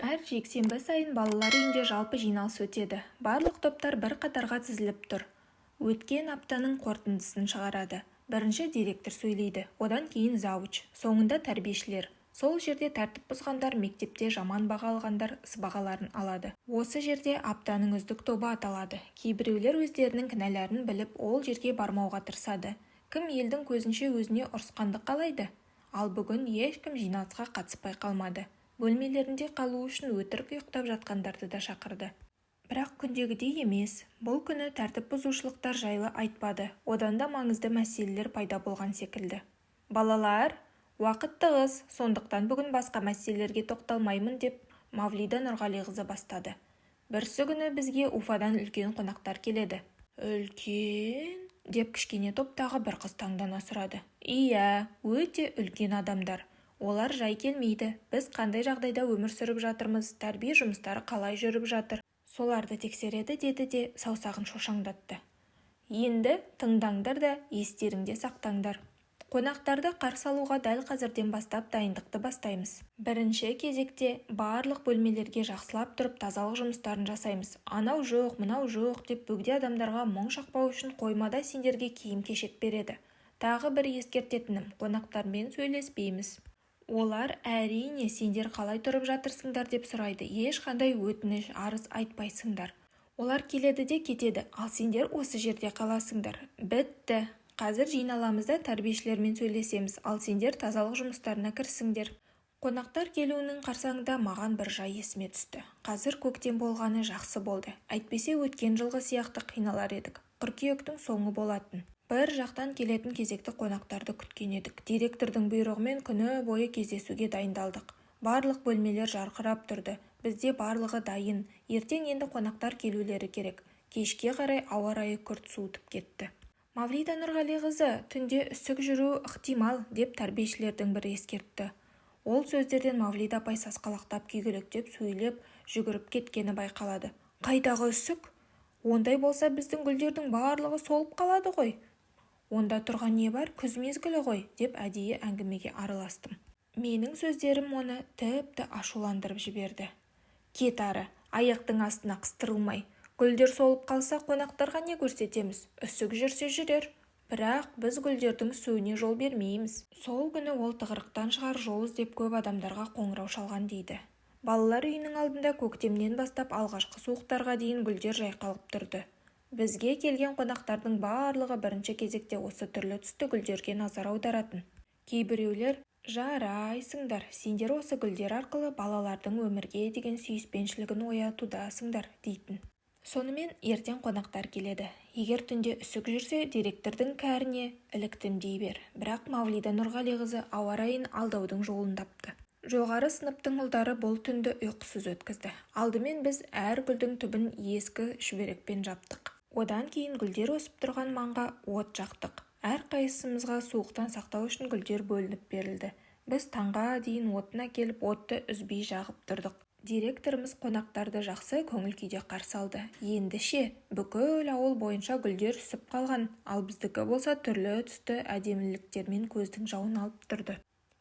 Әр жексенбі сайын балалар үйінде жалпы жиналыс өтеді. Барлық топтар бір қатарға тізіліп тұр. Өткен аптаның қорытындысын шығарады. Бірінші директор сөйлейді, одан кейін завуч, соңында тәрбиешілер. Сол жерде тәртіп бұзғандар, мектепте жаман баға алғандар сыбағаларын алады. Осы жерде аптаның үздік тобы аталады. Кейбіреулер өздерінің кінәларын біліп ол жерге бармауға тырысады. Кім елдің көзінше өзіне ұрысқанды қалайды? Ал бүгін ешкім жиналысқа қатыспай қалмады. Бөлмелерінде қалуы үшін өтірік ұйықтап жатқандарды да шақырды. Бірақ күндегідей емес, бұл күні тәртіп бұзушылықтар жайлы айтпады, одан да маңызды мәселелер пайда болған секілді. Балалар, уақыт тығыз, сондықтан бүгін басқа мәселелерге тоқталмаймын деп Мавлида Нұрғалиқызы бастады. Бүрсігүні бізге Уфадан үлкен қонақтар келеді. Үлкен? Деп кішкене топтағы бір қыз таңдана сұрады. Иә, өте үлкен адамдар. Олар жай келмейді. Біз қандай жағдайда өмір сүріп жатырмыз, тәрбие жұмыстары қалай жүріп жатыр. Соларды тексереді деді де саусағын шошаңдатты. Енді тыңдаңдар да естеріңде сақтаңдар. Қонақтарды қарсы алуға дәл қазірден бастап дайындықты бастаймыз. Бірінші кезекте барлық бөлмелерге жақсылап тұрып тазалық жұмыстарын жасаймыз. Анау жоқ, мынау жоқ деп бөгде адамдарға мұң шақпау үшін қоймада сендерге киім-кешек береді. Тағы бір ескертетінім, қонақтармен сөйлеспейміз. Олар, әрине, сендер қалай тұрып жатырсыңдар деп сұрайды. Ешқандай өтініш, арыз айтпайсыңдар. Олар келеді де кетеді, ал сендер осы жерде қаласыңдар. Бітті. Қазір жиналамыз да тәрбиешілермен сөйлесеміз, ал сендер тазалық жұмыстарына кірісіңдер. Қонақтар келуінің қарсаңында маған бір жай есіме түсті. Қазір көктем болғаны жақсы болды. Әйтпесе өткен жылғы сияқты қиналар едік. Қыркүйектің соңы болатын. Бір жақтан келетін кезекті қонақтарды күткен едік. Директордың бұйрығымен күні бойы кездесуге дайындалдық. Барлық бөлмелер жарқырап тұрды. Бізде барлығы дайын. Ертең енді қонақтар келулері керек. Кешке қарай ауа райы күрт суытып кетті. Мавлида Нұрғалиқызы, түнде үсік жүруі ықтимал, деп тәрбиешілердің бірі ескертті. Ол сөздерден Мавлида апай сасқалақтап күйгелектеп сөйлеп, жүгіріп кеткені байқалады. Қайдағы үсік? Ондай болса біздің гүлдердің барлығы солып қалады ғой. Онда тұрған не бар, күз мезгілі ғой, деп әдейі әңгімеге араластым. Менің сөздерім оны тіпті ашуландырып жіберді. Кет ары, аяқтың астына қыстырылмай. Гүлдер солып қалса, қонақтарға не көрсетеміз? Үсік жүрсе жүрер. Бірақ біз гүлдердің үсуіне жол бермейміз. Сол күні ол тығырықтан шығар жол іздеп көп адамдарға қоңырау шалған дейді. Балалар үйінің алдында көктемнен бастап алғашқы суықтарға дейін гүлдер жайқалып тұрды. Бізге келген қонақтардың барлығы бірінші кезекте осы түрлі-түсті гүлдерге назар аударатын. Кейбіреулер «Жарайсыңдар, сендер осы гүлдер арқылы балалардың өмірге деген сүйіспеншілігін оятудасыңдар» дейтін. Сонымен ертең қонақтар келеді. Егер түнде үсік жүрсе, директордың кәріне іліктім дей бер. Бірақ Мавлида Нұрғалиқызы ауа райын алдаудың жолын тапты. Жоғары сыныптың ұлдары бұл түнді ұйқысыз өткізді. Алдымен біз әр гүлдің түбін ескі шүберекпен жаптық. Одан кейін гүлдер өсіп тұрған маңға от жақтық. Әрқайсымызға суықтан сақтау үшін гүлдер бөлініп берілді. Біз таңға дейін отын әкеліп, отты үзбей жағып тұрдық. Директорымыз қонақтарды жақсы көңіл-күйде қарсы алды. Енді ше, бүкіл ауыл бойынша гүлдер үсіп қалған, ал біздікі болса түрлі-түсті әдеміліктермен көздің жауын алып тұрды.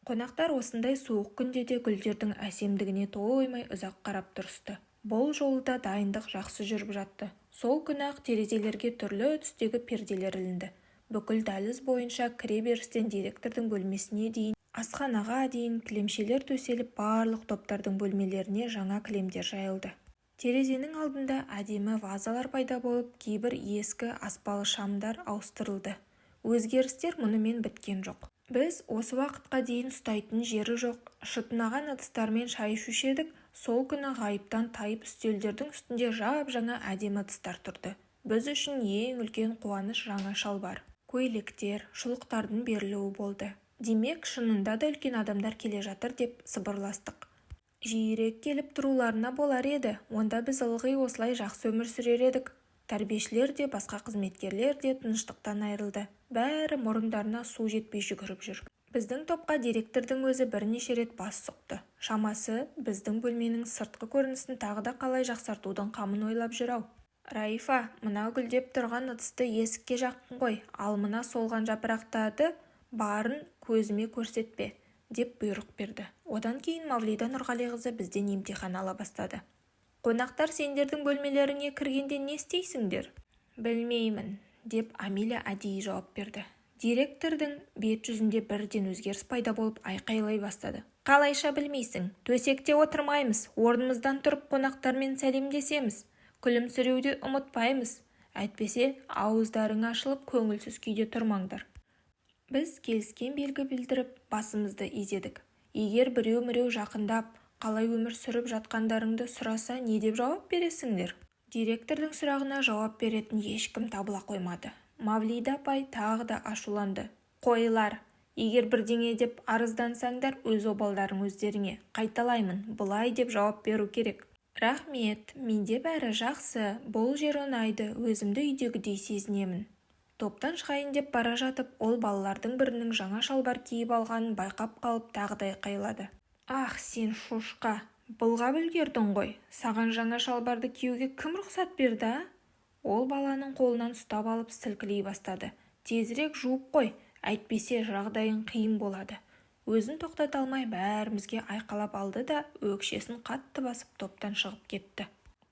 Қонақтар осындай суық күнде де гүлдердің әсемдігіне тоймай ұзақ қарап тұрысты. Бұл жолы да дайындық жақсы жүріп жатты. Сол күні-ақ терезелерге түрлі түстегі перделер ілінді. Бүкіл дәліз бойынша кіре берістен директордың бөлмесіне дейін, асханаға дейін кілемшелер төселіп, барлық топтардың бөлмелеріне жаңа кілемдер жайылды. Терезенің алдында әдемі вазалар пайда болып, кейбір ескі аспалы шамдар ауыстырылды. Өзгерістер мұнымен біткен жоқ. Біз осы уақытқа дейін ұстайтын жері жоқ, шытынаған ыдыстармен шай ішуші едік, сол күні ғайыптан тайып үстелдердің үстінде жап-жаңа әдемі ыдыстар тұрды. Біз үшін ең үлкен қуаныш жаңа шалбар, көйлектер, шұлықтардың берілуі болды. Демек, шынында да үлкен адамдар келе жатыр деп сыбырластық. Жиірек келіп тұруларына болар еді, онда біз ылғи осылай жақсы өмір сүрер едік. Тәрбиешілер де, басқа қызметкерлер де тыныштықтан айырылды. Бәрі мұрындарына су жетпей жүгіріп жүр. Біздің топқа директордың өзі бірнеше рет бас сұқты. Шамасы, біздің бөлменің сыртқы көрінісін тағы да қалай жақсартудың қамын ойлап жүр-ау. Раифа, мына гүлдеп тұрған ыдысты есікке жақын қой, ал мына солған жапырақтарды барын көзіме көрсетпе. Деп бұйрық берді. Одан кейін Мавлида Нұрғалиқызы бізден емтихан ала бастады. Қонақтар сендердің бөлмелеріңе кіргенде не істейсіңдер? Білмеймін, деп Амиля әдейі жауап берді. Директордың бет-жүзінде бірден өзгеріс пайда болып, айқайлай бастады. Қалайша білмейсің? Төсекте отырмаймыз, орнымыздан тұрып қонақтармен сәлемдесеміз, күлімсіреуді ұмытпаймыз. Әйтпесе, ауыздарың ашылып көңілсіз күйде тұрмаңдар. Біз келіскен белгі білдіріп, басымызды изедік. Егер біреу-міреу жақындап, қалай өмір сүріп жатқандарыңды сұраса не деп жауап бересіңдер? Директордың сұрағына жауап беретін ешкім табыла қоймады. Мавлида апай тағы да ашуланды. Қойлар, егер бірдеңе деп арыздансаңдар, өз обалдарың өздеріңе. Қайталаймын, былай деп жауап беру керек. Рахмет, менде бәрі жақсы, бұл жер ұнайды, өзімді үйдегідей сезінемін. Топтан шығайын деп бара жатып, ол балалардың бірінің жаңа шалбар киіп алғанын байқап қалып тағы да айқайлады. Ах, сен шошқа, былғап үлгердің ғой. Саған жаңа шалбарды киюге кім рұқсат берді, а? Ол баланың қолынан ұстап алып сілкілей бастады. Тезірек жуып қой, әйтпесе жағдайың қиын болады. Өзін тоқтата алмай бәрімізге айқайлап алды да, өкшесін қатты басып топтан шығып кетті.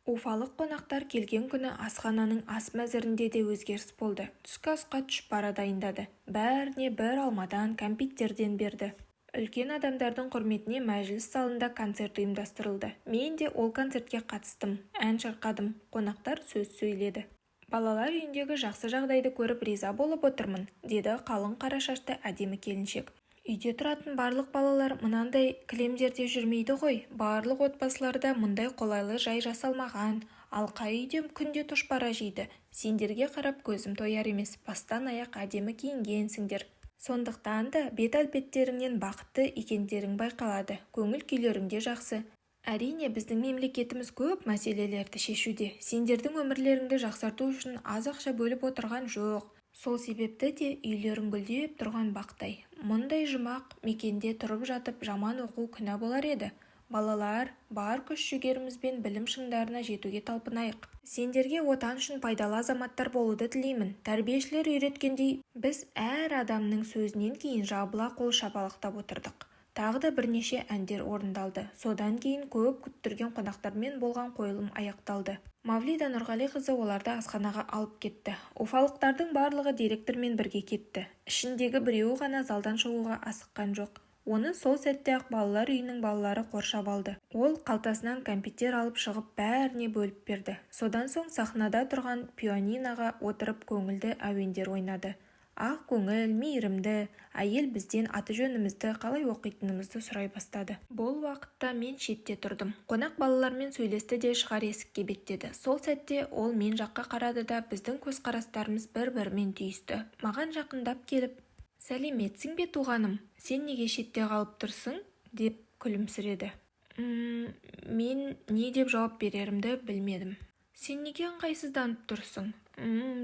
Уфалық қонақтар келген күні асхананың ас мәзірінде де өзгеріс болды. Түскі асқа түшпара дайындады. Бәріне бір алмадан, кәмпиттерден берді. Үлкен адамдардың құрметіне мәжіліс залында концерт ұйымдастырылды. Мен де ол концертке қатыстым, ән шырқадым, қонақтар сөз сөйледі. Балалар үйіндегі жақсы жағдайды көріп риза болып отырмын, деді қалың қара шашты әдемі келіншек. Үйде тұратын барлық балалар мынандай кілемдерде жүрмейді ғой, барлық отбасыларда мұндай қолайлы жай жасалмаған. Ал қай үйде күнде тұшпара жейді? Сендерге қарап көзім тояр емес, бастан аяқ әдемі киінгенсіңдер. Сондықтан да бет әлпеттеріңнен бақытты екендерің байқалады, көңіл күйлерің де жақсы. Әрине, біздің мемлекетіміз көп мәселелерді шешуде. Сендердің өмірлеріңді жақсарту үшін аз ақша бөліп отырған жоқ. Сол себепті де үйлерің гүлдеп тұрған бақтай. Мұндай жұмақ мекенде тұрып жатып жаман оқу күнә болар еді. Балалар, бар күш-жігерімізбен білім шыңдарына жетуге талпынайық. Сендерге отан үшін пайдалы азаматтар болуды тілеймін. Тәрбиешілер үйреткендей, біз әр адамның сөзінен кейін жабыла қол шапалақтап отырдық. Тағы да бірнеше әндер орындалды. Содан кейін көп күттірген қонақтармен болған қойылым аяқталды. Мавлида Нұрғалиқызы оларды асханаға алып кетті. Уфалықтардың барлығы директормен бірге кетті. Ішіндегі біреуі ғана залдан шығуға асыққан жоқ. Оны сол сәтте-ақ балалар үйінің балалары қоршап алды. Ол қалтасынан кәмпиттер алып шығып бәріне бөліп берді. Содан соң сахнада тұрған пианиноға отырып көңілді әуендер ойнады. Ақ көңіл, мейірімді әйел бізден аты-жөнімізді, қалай оқитынымызды сұрай бастады. Бұл уақытта мен шетте тұрдым. Қонақ балалармен сөйлесті де шығар есікке беттеді. Сол сәтте ол мен жаққа қарады да, біздің көзқарастарымыз бір-бірімен түйісті. Маған жақындап келіп, «Сәлеметсің бе, туғаным? Сен неге шетте қалып тұрсың?» деп күлімсіреді. Мен не деп жауап берерімді білмедім. Сен неге ыңғайсызданып тұрсың?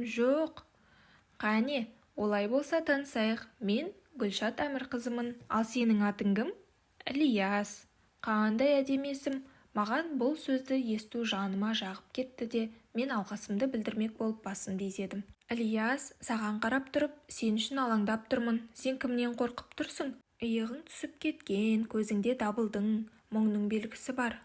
Жоқ. Қане, олай болса танысайық. Мен Гүлшат Әмірқызымын. Ал сенің атың кім? Ілияс. Қандай әдемі есім. Маған бұл сөзді есту жаныма жағып кетті де, мен алғысымды білдірмек болып басымды изедім. Ілияс, саған қарап тұрып, сен үшін алаңдап тұрмын. Сен кімнен қорқып тұрсың? Иығың түсіп кеткен, көзіңде дабылдың, мұңның белгісі бар.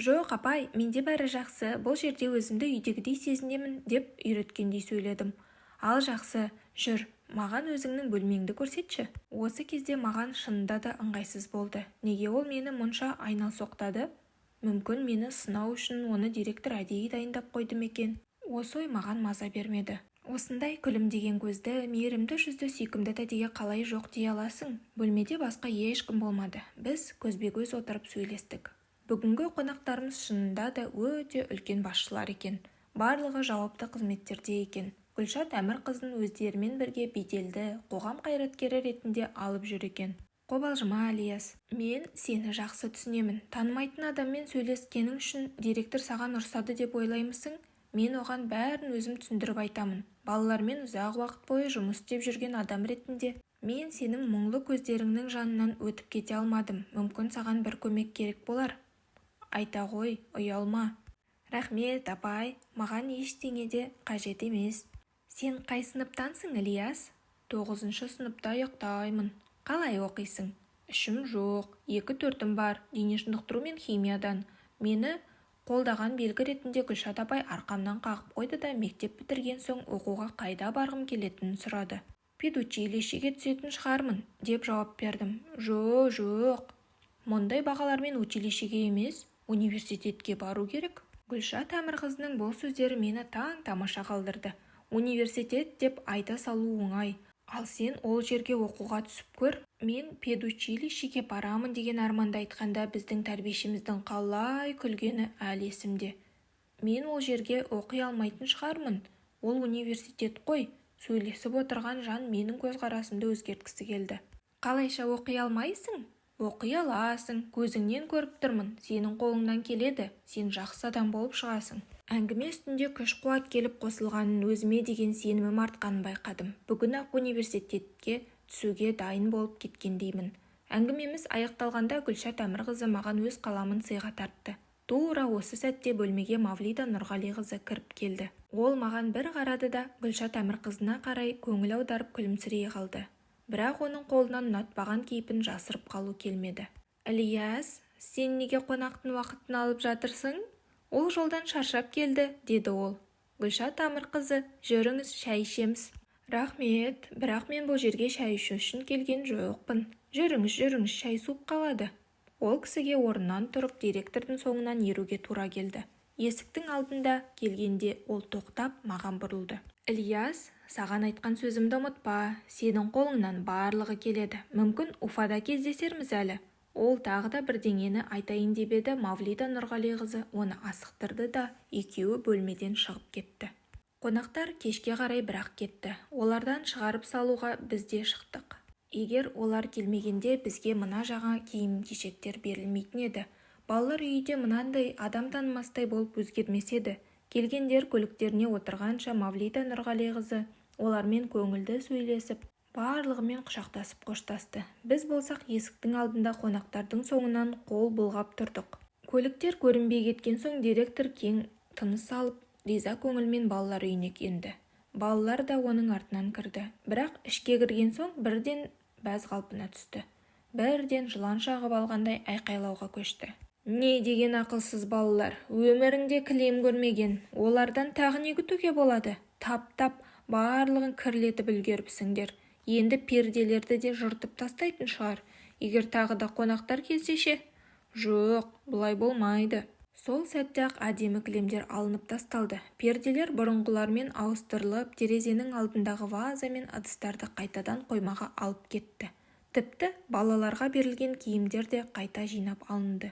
Жоқ, апай, менде бәрі жақсы, бұл жерде өзімді үйдегідей сезінемін, деп үйреткендей сөйледім. Ал жақсы, жүр, маған өзіңнің бөлмеңді көрсетші. Осы кезде маған шынында да ыңғайсыз болды. Неге ол мені мұнша айналсоқтады? Мүмкін, мені сынау үшін оны директор әдейі дайындап қойды ма екен? Осы ой маған маза бермеді. Осындай күлімдеген көзді, мейірімді жүзді сүйкімді тәтеге қалай жоқ дей аласың? Бөлмеде басқа ешкім болмады. Біз көзбе-көз отырып сөйлестік. Бүгінгі қонақтарымыз шынында да өте үлкен басшылар екен. Барлығы жауапты қызметтерде екен. Гүлшат Әмірқызын өздерімен бірге беделді қоғам қайраткері ретінде алып жүр екен. Қобалжыма, Ілияс. Мен сені жақсы түсінемін. Танымайтын адаммен сөйлескенің үшін директор саған ұрсады деп ойлаймысың? Мен оған бәрін өзім түсіндіріп айтамын. Балалармен ұзақ уақыт бойы жұмыс істеп жүрген адам ретінде мен сенің мұңлы көздеріңнің жанынан өтіп кете алмадым. Мүмкін, саған бір көмек керек болар. Айта ғой, ұялма. Рахмет, апай, маған ештеңе де қажет емес. Сен қай сыныптансың, Ілияс? 9-сыныпты аяқтаймын. Қалай оқисың? Үшім жоқ, екі төртім бар, дене шынықтыру мен химиядан. Мені қолдаған белгі ретінде Гүлшат апай арқамнан қағып қойды да мектеп бітірген соң оқуға қайда барғым келетінін сұрады. «Педучилищеге түсетін шығармын», – деп жауап бердім. «Жо-жоқ, мұндай бағалармен училищеге емес, университетке бару керек». Гүлшат Әмірқызының бұл сөздері мені таң-тамаша қалдырды. «Университет деп айта салу оңай, ал сен ол жерге оқуға түсіп көр. Мен педучилищеге барамын деген арманды айтқанда біздің тәрбиешіміздің қалай күлгені әлі есімде. Мен ол жерге оқи алмайтын шығармын, ол университет қой. Сөйлесіп отырған жан менің көзқарасымды өзгерткісі келді. «Қалайша оқи алмайсың? Оқи аласың, көзіңнен көріп тұрмын, сенің қолыңнан келеді, сен жақсы адам болып шығасың». Әңгіме үстінде күш-қуат келіп қосылғанын, өзіме деген сенімім артқанын байқадым. Бүгін-ақ университетке түсуге дайын болып кеткендеймін. Әңгімеміз аяқталғанда Гүлшат Әмірқызы маған өз қаламын сыйға тартты. Тура осы сәтте бөлмеге Мавлида Нұрғалиқызы кіріп келді. Ол маған бір қарады да, Гүлшат Әмірқызына қарай көңіл аударып күлімсірей қалды. Бірақ оның қолынан ұнатпаған кейпін жасырып қалу келмеді. «Ілияс, сен неге қонақтың уақытын алып жатырсың? Ол жолдан шаршап келді», – деді ол. «Гүлшат Әмірқызы, жүріңіз, шай ішеміз». «Рахмет, бірақ мен бұл жерге шай ішу үшін келген жоқпын. Жүріңіз, жүріңіз, шай суып қалады». Ол кісіге орнынан тұрып, директордың соңынан еруге тура келді. Есіктің алдында келгенде ол тоқтап, маған бұрылды. «Ілияс, саған айтқан сөзімді ұмытпа, сенің қолыңнан барлығы келеді. Мүмкін, Уфада кездесерміз әлі». Ол тағы да бірдеңені айтайын деп еді, Мавлида Нұрғалиқызы оны асықтырды да, екеуі бөлмеден шығып кетті. Қонақтар кешке қарай бірақ кетті. Олардан шығарып салуға біз де шықтық. Егер олар келмегенде бізге мына жаңа киім-кешектер берілмейтін еді. Балалар үйі де мынандай адам танымастай болып өзгермес еді. Келгендер көліктеріне отырғанша Мавлида Нұрғалиқызы олармен көңілді сөйлесіп, барлығымен құшақтасып қоштасты. Біз болсақ есіктің алдында қонақтардың соңынан қол бұлғап тұрдық. Көліктер көрінбей кеткен соң директор кең тыныс алып, риза көңілмен балалар үйіне енді. Балалар да оның артынан кірді. Бірақ ішке кірген соң бірден бәз қалпына түсті. Бірден жылан шағып алғандай айқайлауға көшті. «Не деген ақылсыз балалар, өмірінде кілем көрмеген, олардан тағы не күтуге болады? Тап-тап, барлығын кірлетіп үлгеріпсіңдер. Енді перделерді де жыртып тастайтын шығар. Егер тағы да қонақтар келсе ше? Жоқ, бұлай болмайды». Сол сәтте-ақ әдемі кілемдер алынып тасталды. Перделер бұрынғылармен ауыстырылып, терезенің алдындағы ваза мен ыдыстарды қайтадан қоймаға алып кетті. Тіпті балаларға берілген киімдер де қайта жинап алынды.